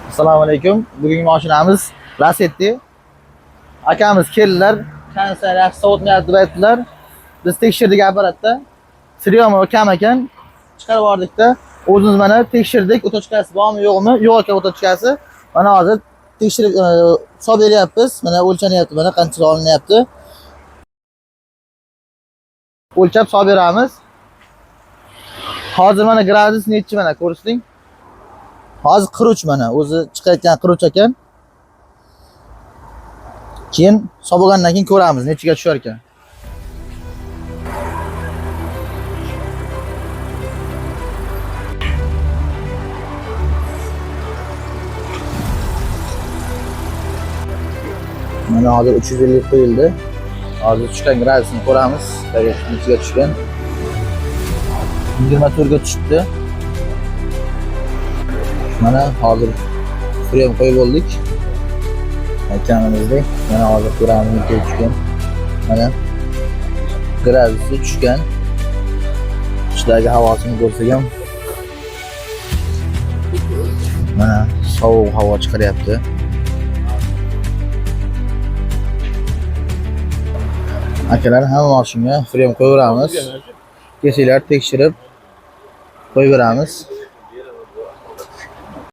Assalomu alaykum. Bugungi mashinamiz Lacetti. Akamiz keldilar. Konditsioner yaxshi sovutmayapti deb aytdilar. Biz tekshirdik apparatda. Freon kam ekan. Chiqarib yubordikda. O'zimiz mana tekshirdik. Utochkasi bormi, yo'qmi? Yo'q ekan utochkasi. Mana hozir tekshirib hisob beryapmiz. Mana o'lchanyapti, mana qancha olinyapti. O'lchab hisob beramiz. Hozir mana gradus nechi mana ko'rsating. Hozir 43 mana o'zi chiqayotgan 43 ekan. Keyin hisob bo'lgandan keyin ko'ramiz nechiga tushar ekan. Mana hozir 350 qo'yildi. Hozir tushgan gradusini ko'ramiz. Nechiga tushgan. 24 ga tushibdi. Mana hozir freon qo'yib bo'ldik. Aytganimizdek, mana hozir ko'ramiz nechaga tushgan. Mana gradusi tushgan. Ichidagi havosini ko'rsak ham mana sovuq havo chiqaryapti. Akalar, hamma mashinaga freon qo'yaveramiz. Kelsanglar tekshirib qo'yib beramiz.